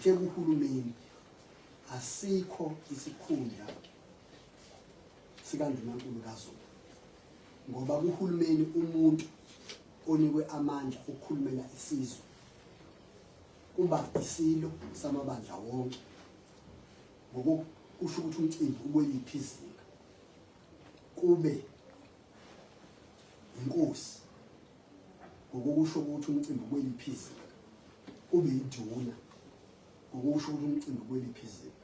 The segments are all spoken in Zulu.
Ngithe kuhulumeni asikho isikhundla sikaNdunankulu kaZulu, ngoba kuhulumeni umuntu onikwe amandla okukhulumela isizwe kuba isilo samabandla wonke, ngokusho ukuthi umcimbi ukweliphi izinga, kube inkosi, ngokokusho ukuthi umcimbi ukweliphi izinga, kube iduna, ngokusho ukuthi umcimbi ukweliphi izinga.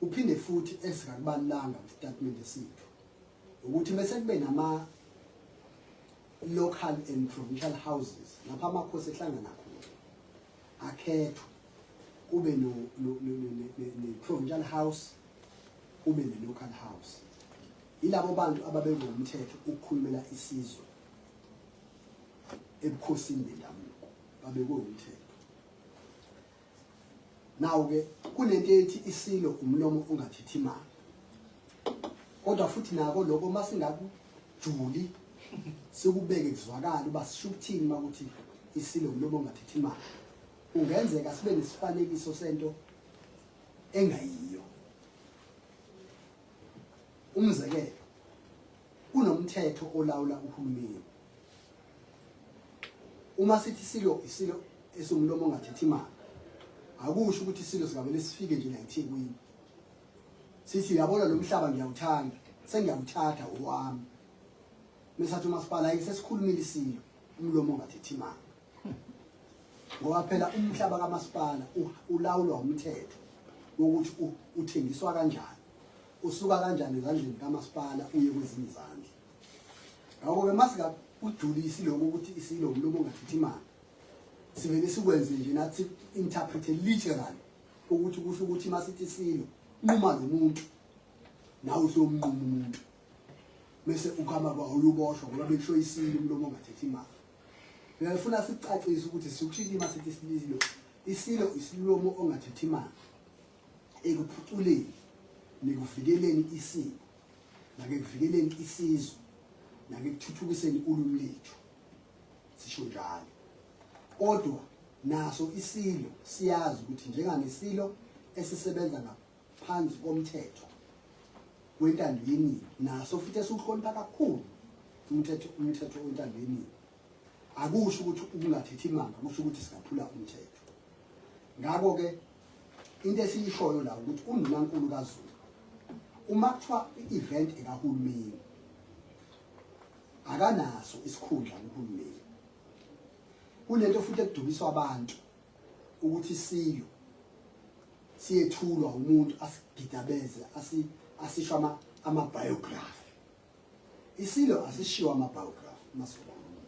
Uphinde futhi esingakubalulanga kwisitatimende sethu ukuthi bese kube nama local and provincial houses lapho amakhosi ehlangana khona akhethwe, kube no ne-provincial house, kube ne-local house. Yilabo bantu ababekwe umthetho ukukhulumela isizwe ebukhosini bendabuko, babekwe umthetho. Nawo-ke kunento ethi isilo umlomo ongathithimanga, kodwa futhi nako lokho uma singakujuli sikubeke kuzwakala uba sisho ukuthini uma kuthi isilo umlomo ongathithimanga, kungenzeka sibe nesifanekiso sento engayiyo. Umzekelo, kunomthetho olawula uhulumeni. Uma sithi isilo isilo esiwumlomo ongathethi imali, akusho ukuthi isilo singavele sifike nje la eThekwini sithi yabona lo mhlaba ngiyawuthanda, sengiyawuthatha owami. Mesathi umasipala ayi sesikhulumile isilo umlomo ongathethi imali, ngoba phela umhlaba kamasipala ulawulwa umthetho wokuthi uthengiswa kanjani, usuka kanjani ezandleni kamasipala uye kwezinye izandla. Ngakho-ke masingakujulisi lokho ukuthi isilo umlomo ongathethi imali, sivele sikwenze nje nathi interprete literally ukuthi kusho ukuthi masithi isilo nquma lo muntu, nawe usuyomnquma umuntu, bese ukuhamba kwawo uyoboshwa ngoba bekusho isilo umlomo ongathethi imali. Ngiyafuna sicacise ukuthi sikushini masithi isilo, isilo isilomo ongathethi imali ekuphuculeni nekuvikeleni isiko nakekuvikeleni isizwe nakekuthuthukiseni ulimi lethu, sisho njalo. Kodwa naso isilo siyazi ukuthi njenganisilo esisebenza ngaphansi komthetho wentando yeningi, naso futhi esiwuhlonipha kakhulu umthetho wentando yeningi, akusho ukuthi ukungathethi imanga kusho ukuthi singaphula umthetho. Ngakho-ke into esiyishoyo la ukuthi uNdunankulu kaZulu uma kuthiwa i-event ekahulumeni akanaso isikhundla kuhulumeni. Kunento futhi ekudukiswa abantu ukuthi isilo siyethulwa umuntu asigidabeze asisho ama-biography. Isilo asishiwo ama-biography masikhuluma,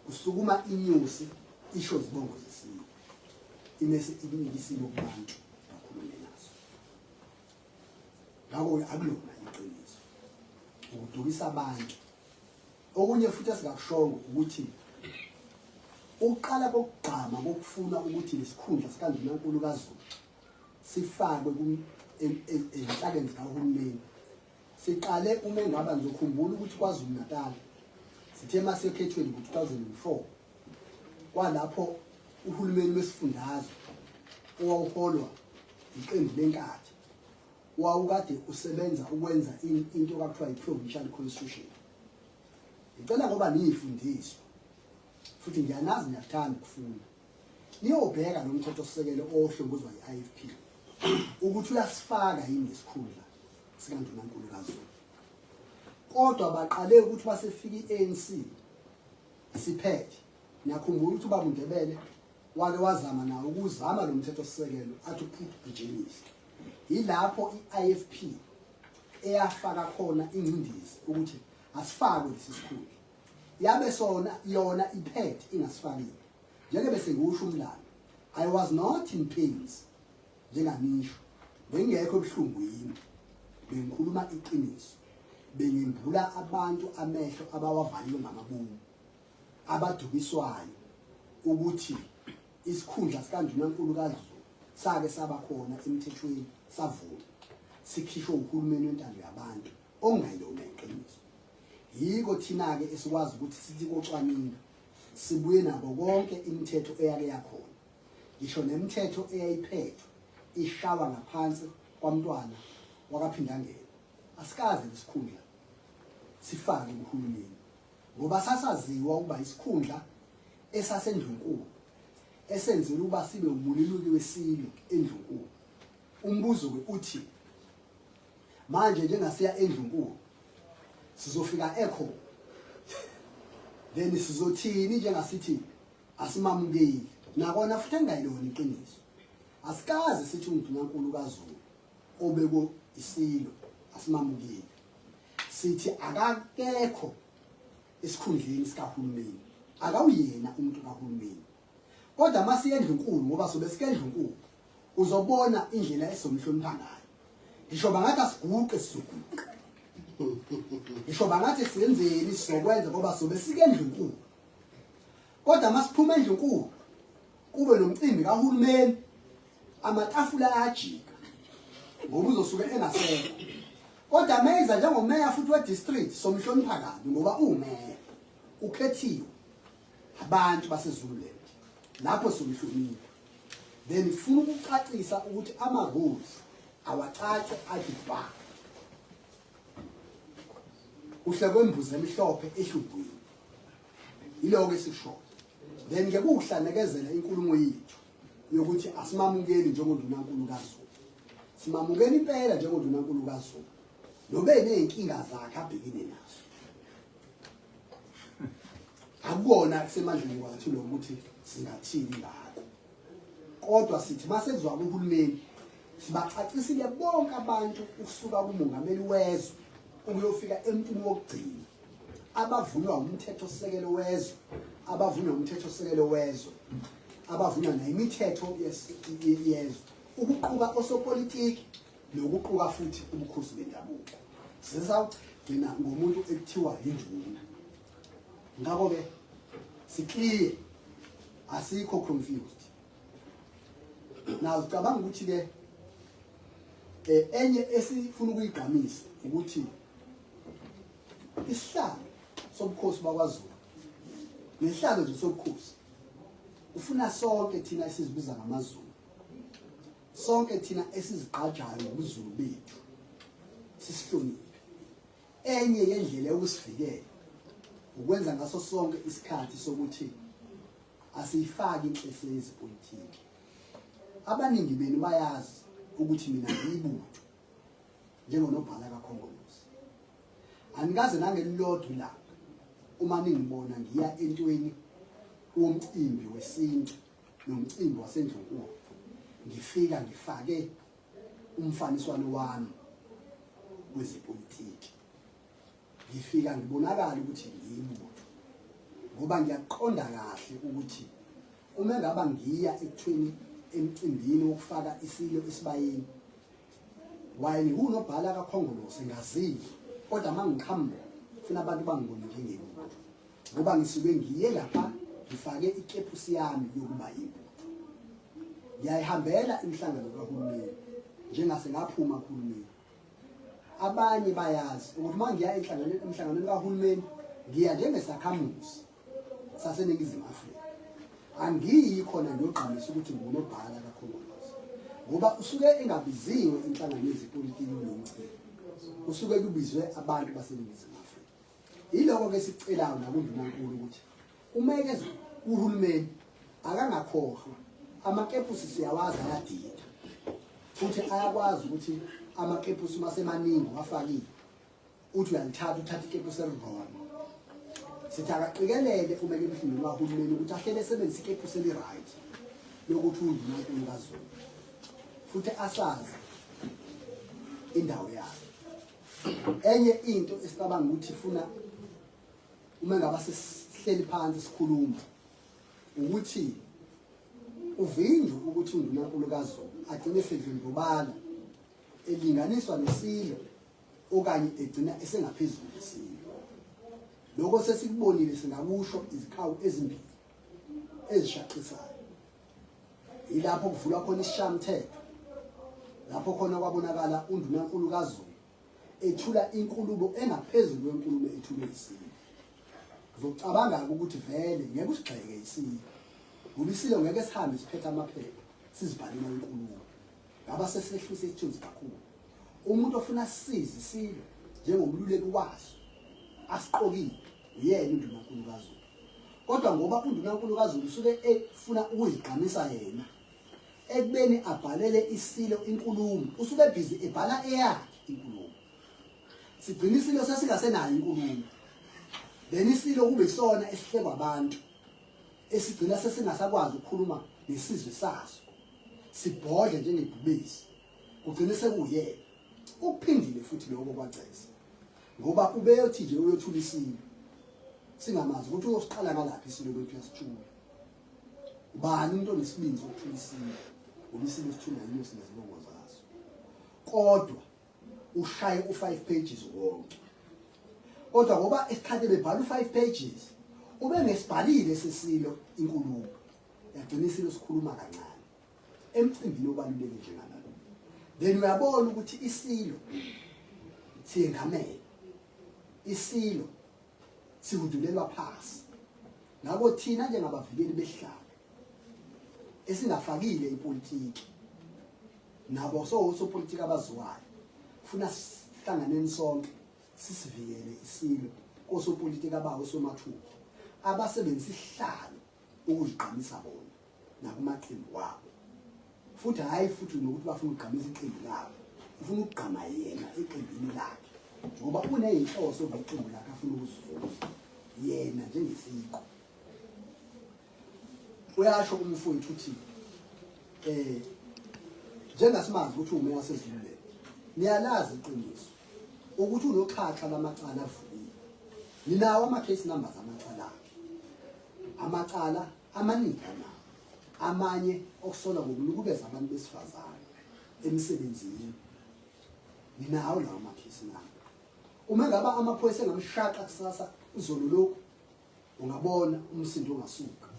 kusukuma inyosi isho izibongo zesilo imese inike isilo kubantu bakhulume naso. Ngakho-ke akulona iqiniso ukudukisa abantu. Okunye futhi esingakushongo ukuthi ukuqala kokugqama kokufuna ukuthi lesikhundla sikaNdunankulu kaZulu sifakwe ezinhlakeni zikahulumeni siqale uma engaba ngizokhumbula ukuthi KwaZulu Natal sithe masekhethweni ngo-2004 kwalapho uhulumeni wesifundazwe owawuholwa iqembu lenkathi wawukade usebenza ukwenza into kwakuthiwa i-provincial constitution. Ngicela ngoba niyifundiswa futhi ngiyanazi niyakuthanda ukufunda, niyobheka lo mthetho sisekelo ohlongozwa yi-IFP ukuthi uyasifaka yini lesikhundla sikaNdunankulu kaZulu. Kodwa baqale ukuthi basefika i-ANC siphethe, niyakhumbula ukuthi ubaba uNdebele wake wazama nawo ukuzama lo mthetho sisekelo athi ukugijimisa. Yilapho i-IFP eyafaka khona ingcindezi ukuthi asifakwe lesi sikhundla, yabe sona yona iphethe ingasifakile. Njenge bese ngiwusho umlando, I was not in pains njenganisho, bengingekho ebuhlungwini, bengikhuluma iqiniso, bengimbula abantu amehlo abawavalile ngamabomu abadukiswayo ukuthi isikhundla sikaNdunankulu kaZulu sake saba khona emthethweni, savuma sikhishwe uhulumeni wentando yabantu okungayilona iqiniso. Yiko thina-ke esikwazi ukuthi sithi kocwaninga sibuye nabo konke imithetho eyake yakhona. Ngisho nemithetho eyayiphethwe ishawa ngaphansi kwamntwana wakaPhindangene. Asikaze lesikhundla sifake kuhulumeni ngoba sasaziwa ukuba isikhundla esasendlunkulu esenzelwe ukuba sibe umululuki wesilo endlunkulu. Umbuzo ke uthi manje njengasiya endlunkulu sizofika ekho then sizothini njengasithi asimamukeli nakona futhi engayilona iqiniso asikaze sithi undunankulu kaZulu obeko isilo asimamukeli sithi akakekho esikhundleni sikahulumeni akawuyena umuntu kahulumeni kodwa masiye endlunkulu ngoba sobe sike endlunkulu uzobona indlela esomhlonipha ngayo ngisho bangathi asiguqe sizoguqa ngisho bangathi senzeni sizokwenza ngoba sobe sike endlunkulu kodwa masiphuma endlunkulu kube nomcimbi kahulumeni amatafula ayajika ngoba uzosuke engasekho kodwa meza njengomeya futhi we-district somhlonipha kabi ngoba uwumeya ukhethiwe abantu baseZululand lapho somhlonipha then funa ukucacisa ukuthi ama-rules awacace athi ba kuhle kwembuzi emhlophe ehlugwini yiloko esikushoyo then ke kuwuhlanekezela inkulumo yethu yokuthi asimamukeli njengondunankulu kaZulu simamukela impela njengondunankulu kaZulu nobe nezinkinga zakhe abhekene nazo akubona kusemandleni kwethu lokuthi singathini ngakho kodwa sithi masezwa kuhulumeni sibacacisile bonke abantu ukusuka kumongameli wezwe ukuyofika emntwini wokugcina abavunywa umthetho-sisekelo wezwe abavunywa umthetho-sisekelo wezwe abavunywa nemithetho yezwe ukuquka osopolitiki nokuquka futhi ubukhosi bendabuko sisawugcina ngomuntu ekuthiwa yinduna ngakho-ke sikliye asikho confused now cabanga ukuthi-ke enye esifuna ukuyigqamisa ukuthi isihlalo sobukhosi bakwaZulu nesihlalo nje sobukhosi ufuna sonke thina esizibiza ngamaZulu sonke thina esizigqajayo ngobuZulu bethu sisihloniphe enye yendlela yokusivikela ukwenza ngaso sonke isikhathi sokuthi asiyifaki inhlese yezepolitiki abaningi benu bayazi ukuthi mina ngiyibutho njengonobhala kaKhongolose anikaze nangelilodwa ilanga uma ningibona ngiya entweni womcimbi wesintu nomcimbi wasendlunkulu ngifika ngifake umfaniswano wami wezepolitiki ngifika ngibonakala ukuthi ngiyibutho ngoba ngiyaqonda kahle ukuthi uma ngaba ngiya ekuthweni emcimbini wokufaka isilo esibayeni waye ngiwunobhala kaKhongolose ngazile kodwa uma ngiqhamuka funa abantu bangibone njengebutho ngoba ngisuke ngiye lapha ngifake ikepusi yami yokuba yibutho ngiyayihambela imihlangano kahulumeni njengase ngaphuma kuhulumeni abanye bayazi ukuthi uma ngiya enhlanganweni emhlanganweni kahulumeni ngiya njengesakhamuzi saseNingizimu Afrika angiyi khona ngiyogqamisa ukuthi ngunobhala kaKhongolose ngoba usuke engabiziwe inhlangano yezepolitiki kulo mcimbi usuke kubizwe abantu baseNingizimu Afrika yiloko ke sicelayo nakundunankulu ukuthi umeke uhulumeni akangakhohlwa amakepusi siyawazi ayadida futhi ayakwazi ukuthi amakepusi uma semaningi wafakile uthi uyalithatha uthatha ikepusi elirong sithi akaqikelele uma ke emhlambini wahulumeni ukuthi ahlele esebenzisa ikepusi eli-right lokuthi undunankulu kaZulu futhi asazi indawo yakhe enye into esicabanga ukuthi funa uma ngaba sesihleli phansi sikhuluma ukuthi uvinjwe ukuthi undunankulu kaZulu agcine esedlondlobala elinganiswa nesilo okanye egcina esengaphezulu kwesilo lokho sesikubonile singakusho izikhawu ezimbili ezishaqisayo ilapho kuvulwa khona isishamthetho lapho khona kwabonakala undunankulu kaZulu ethula inkulumo engaphezulu kwenkulumo ethulwe isilo ngizocabanga ukuthi vele ngeke usigxeke isilo Ngoba isilo ngeke sihambe siphethe amaphepha sizibhalela inkulumo. Ngaba sesihlise isithunzi kakhulu. Umuntu ofuna sisize isilo njengomluleki waso asiqokile uyena uNdunankulu kaZulu. Kodwa ngoba uNdunankulu kaZulu usuke efuna ukuzigqamisa yena ekubeni abhalele isilo inkulumo usuke busy ebhala eyakhe inkulumo. Sigcina isilo sesingasenayo inkulumo. Then isilo kube isona esihlekwa abantu esigcina sesingasakwazi ukukhuluma nesizwe saso. Sibhodle njengebhubesi. Kugcine sekuyena. Ukuphindile futhi lokho kwagceza. Ngoba ubeyothi nje uyothula isilo. Singamazi ukuthi uyosiqala ngalaphi isilo bethu uyasithula. Ubani umuntu onesibindi sokuthula isilo? Ngoba isilo sithula yinyosi nezibongo zaso. Kodwa ushaye u5 pages wonke. Kodwa ngoba isikhathi bebhala u5 pages ubengesibhalile sesilo inkulumo. Yagcina isilo sikhuluma kancane. Emcimbini obaluleke njengalalo. Then uyabona ukuthi isilo siyengamela. Isilo sihudulelwa phasi. Ngakho thina njengabavikeli behlalo esingafakile ipolitiki nabo sowosopolitiki abaziwayo funa sihlanganeni sonke sisivikele isilo kosopolitiki abawo somathuba abasebenzisa isihlalo ukuzigqamisa bona nakumaqembu wabo futhi hhayi futhi nokuthi bafuna ukugqamisa iqembu labo ufuna ukugqama yena eqembini lakhe ngoba uneyinhloso ngeqembu lakhe afuna ukuzizuza yena njengesiqu uyasho umfowethu uthi eh njengasimazi ukuthi umeya wasezulwini niyalazi iqiniso ukuthi unoxhaxha lamacala avuliwe ninawo ama-case numbers amacala akhe amacala amaningi anawo amanye okusolwa ngokunukubeza abantu besifazane emsebenzini ninawo lawo ma-case number uma ngaba amaphoyisa engamshaqa kusasa izolo lokhu ungabona umsindo ongasuka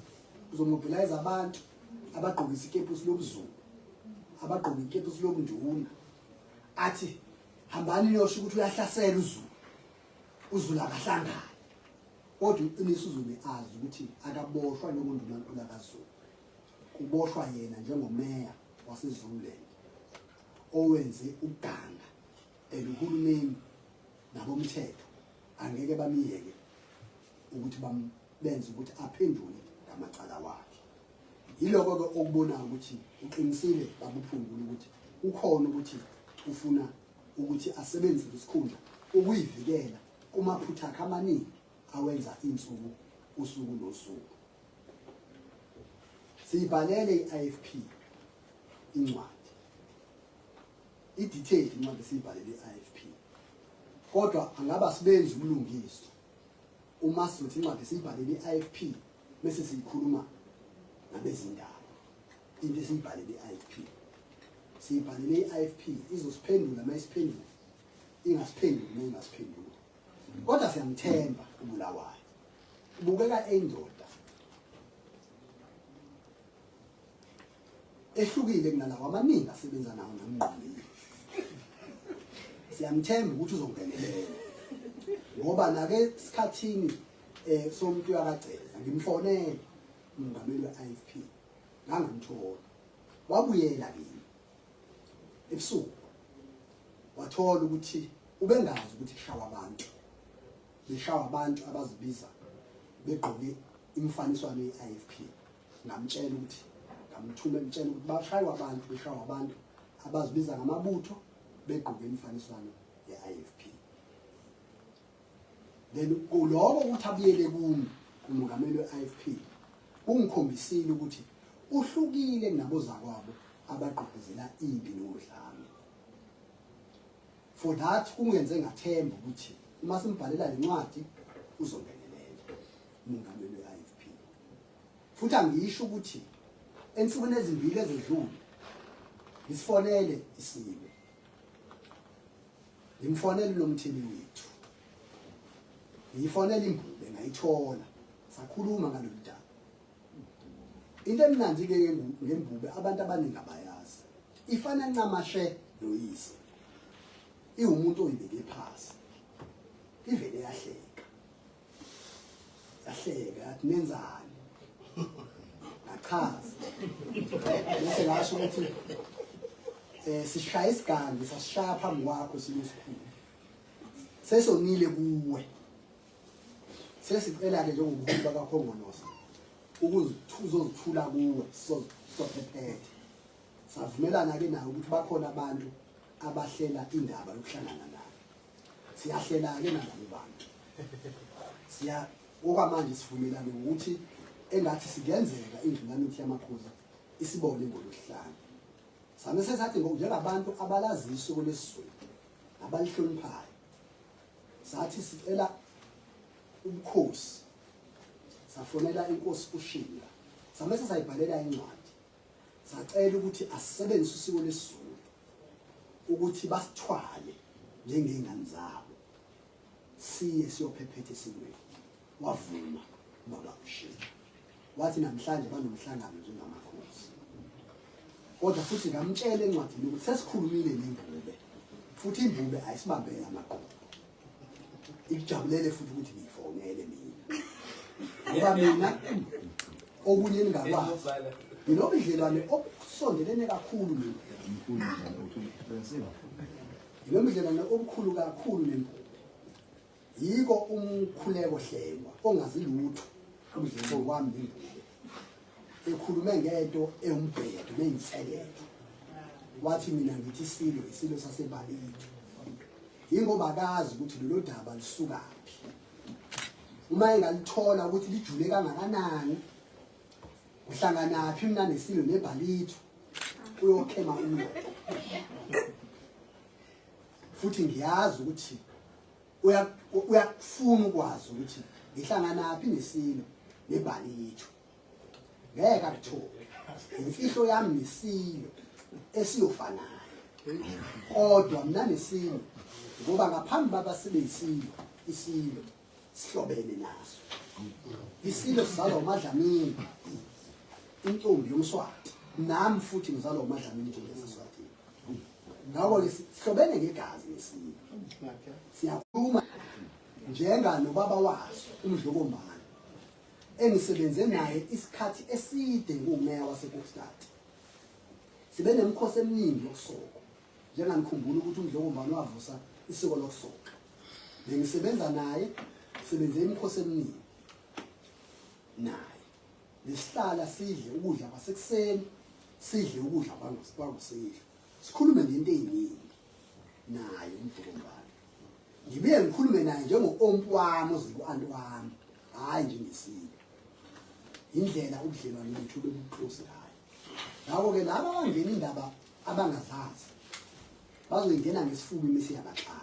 uzomobilize abantu abagqoke isikepusi lobuzulu abagqoke ikepusi lobunduna athi hambani niyosho ukuthi uyahlasela uzulu uzulu akahlangani kodwa iqiniso uzobe azi ukuthi akaboshwa njengondunankulu kaZulu kuboshwa yena njengomeya waseZululand owenze uganga and uhulumeni nabomthetho angeke bamiyeke ukuthi benze ukuthi aphendule ngamacala wakhe yiloko ke okubonayo ukuthi uqinisile babuphungula ukuthi ukhona ukuthi ufuna ukuthi asebenzise isikhundla ukuyivikela kumaphutha akhe amaningi awenza insuku usuku nosuku siyibhalele i-IFP incwadi i-detailed incwadi esiyibhalele i-IFP kodwa angaba sibenzi ubulungiswa uma sizothi incwadi esiyibhalele i-IFP bese siyikhuluma nabezindaba into esiyibhalele i-IFP siyibhalele i-IFP izosiphendula uma isiphendula ingasiphenduli uma ingasiphenduli kodwa siyamthemba ubulawayo ubukeka eyindoda ehlukile kunalawo amaningi asebenza nawo namngqondile siyamthemba ukuthi uzongenelela ngoba nake sikhathini eh somuntu uyakagceza ngimfonele umongameli we-IFP ngangamthola wabuyela kimi ebusuku wathola ukuthi ubengazi ukuthi kushawa abantu beshawa abantu abazibiza begqoke imifaniswano ye-IFP ngamtshela ukuthi ngamthuma emtshela ukuthi bashaywa abantu beshawa abantu abazibiza ngamabutho begqoke imifaniswano ye-IFP then kuloko ukuthi abuyele kumi umongameli we-IFP kungikhombisile ukuthi uhlukile kunabozakwabo abagqugquzela impi nodlame for that kungenze ngathemba ukuthi uma simbhalela lencwadi uzongenelela umongameli we-IFP futhi angisho ukuthi ensukwini ezimbili ezedlule ngisifonele isilo ngimfonele nomthini wethu ngiyifonele imbube ngayithola sakhuluma ngalolu daba into emnandi ke ngembube abantu abaningi abayazi ifana ncamashe noyise iwumuntu oyibeke phasi ivele yahleka yahleka yathi nenzani Ngachaza bese ngasho ukuthi sishaya isigangi, sasishaya phambi kwakho silo esikhulu, sesonile kuwe, sesicela-ke njengobuholi bakaKhongolose ukuzozithula kuwe, sizophephetha. Savumelana-ke naye ukuthi bakhona abantu abahlela indaba yokuhlangana naye. Siyahlela-ke nalabo bantu, siya okwamanje sivumelane ngokuthi engathi singenzeka indlulamithi yamakhuza isibone ngolwesihlanu. Same sesathi njengabantu abalaziyo isiko lesiZulu abalihloniphayo, sathi sicela ubukhosi, safonela inkosi uShinga, same sesayibhalela incwadi, sacela ukuthi asisebenzise usiko lesiZulu ukuthi basithwale njengey'ngane zabo siye siyophephetha esilweni. Wavuma ubaba uShinga, wathi namhlanje banomhlangano njengamakhosi. Kodwa futhi ngamtshela encwadini ukuthi sesikhulumile nembube, futhi imbube ayisibambele amaqoqo, ikujabulele futhi ukuthi ngiyifonele mina, ngoba mina okunye ningakwazi nginobudlelwane obusondelene kakhulu mina, nginobudlelwane obukhulu kakhulu nembube. Yiko umkhuleko Hlengwa ongazi lutho ubudlelwane kwami nembube, ekhulume ngento ewumbhedo neyinselelo, wathi mina ngithi isilo isilo saseBalithu, yingoba akazi ukuthi lolo daba lisukaphi. Uma engalithola ukuthi lijule kangakanani, kuhlanganaphi mina nesilo neBhalithu, uyokhema umlomo. Futhi ngiyazi ukuthi uyakufuna ukwazi ukuthi ngihlanganaphi nesilo neBhalithu, ngeke akuthole. Imfihlo yami nesilo esiyofanayo, kodwa mina nesilo, ngoba ngaphambi baba sibe isilo, isilo sihlobene naso. Isilo sizalwa uMadlamini, intombi yoMswati, nami futhi ngizalwa uMadlamini, intombi yaseSwatini. Ngakho-ke sihlobene ngegazi nesilo. Siyakhuluma njenga nobaba waso uMdlokombane, engisebenze naye isikhathi eside ngumeya waseKokstad. Sibe nemikhosi eminingi yokusoka, njenganikhumbula ukuthi uMdlokombane wavusa isiko lokusoka. Bengisebenza naye, sebenze imikhosi eminingi naye, besihlala sidle ukudla kwasekuseni, sidle ukudla kwangosidlo, sikhulume ngento ey'ningi naye uMdlokombane. Ngibuye ngikhulume naye njengo-ompu wami oze ku-anti wami, hhayi njengesilo. Indlela ubudlelwane bethu bebuclose ngayo. Ngakho-ke laba abangena indaba abangazazi bazoyingena ngesifuba imisi yabaxaka.